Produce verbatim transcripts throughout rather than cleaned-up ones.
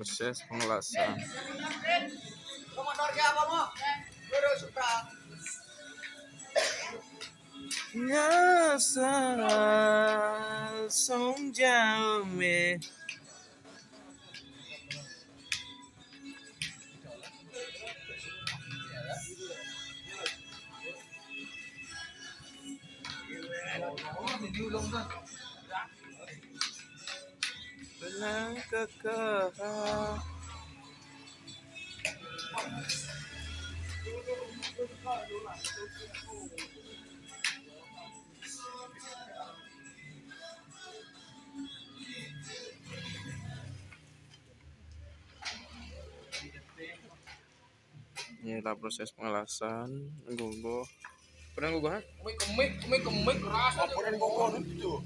Proses pengelasan. Ngasa song jame. Benang kakak. Inilah proses pengelasan. Gogo. Pernah gogo, ha? Kemik, kemik, kemik, kemik, keras aja. Apa dan gogo itu?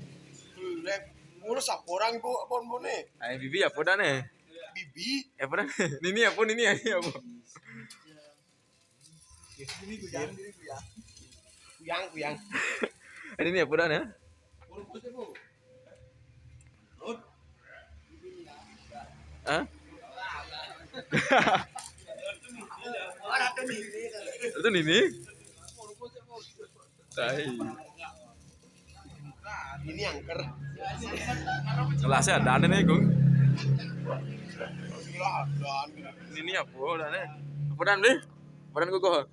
Lek, ngurus apa orang gogo, apa, apa nih? Ay, bibi apa dah nih? Bibi? Apa dah? Nini apa, nini apa? Ini kuyang, ini kuyang. Kuyang, kuyang. Ini nih apa dah nih? Hah? Itu Nini? Tai. Ini angker. Kelasnya ada nih, Gung. Ini apa dah nih? Apa dah nih? Apa dah, Gung?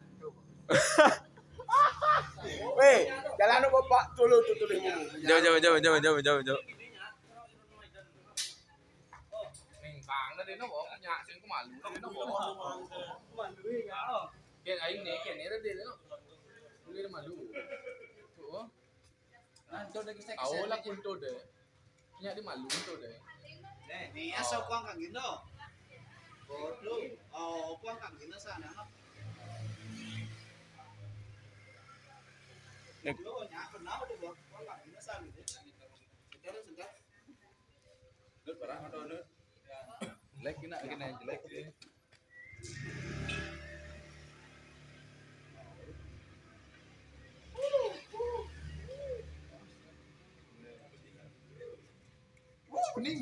Weh, jalan apa, Pak? Tulu, tu, tulu, ini. Jauh, jauh, jauh, jauh, jauh, jauh, jauh. Ning bang, tadi no, nyak sing ku malu, tadi no. Malu ya. Ken aing ne, ken ne tadi no. Boleh malu. Tuh. Nah, itu udah kisah. Tahu lah, kultur deh. Nyak di malu tuh deh. Eh, dia sok kuang kang Gino. Bodoh. Oh, kuang kang Gino sana. Lo nyak kenapa tuh, Bang? Kuang kang Gino sana gitu. Sekarang, sekarang. Dut, parah atau dut? Jelek, kena, kena jelek. Wah, kuning.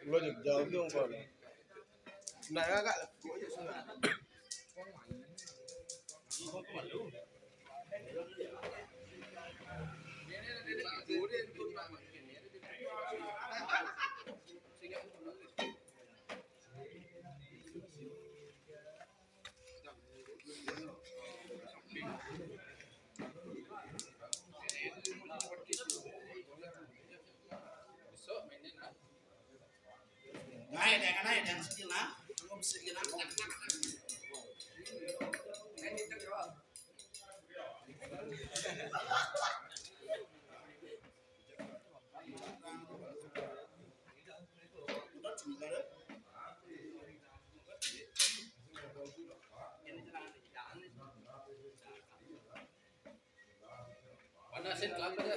Lo jauh dong, Bang. Nah, kakak. Naik, naik, naik, dan sini lah. Aku bisa jalan. Panasin kelapa dah.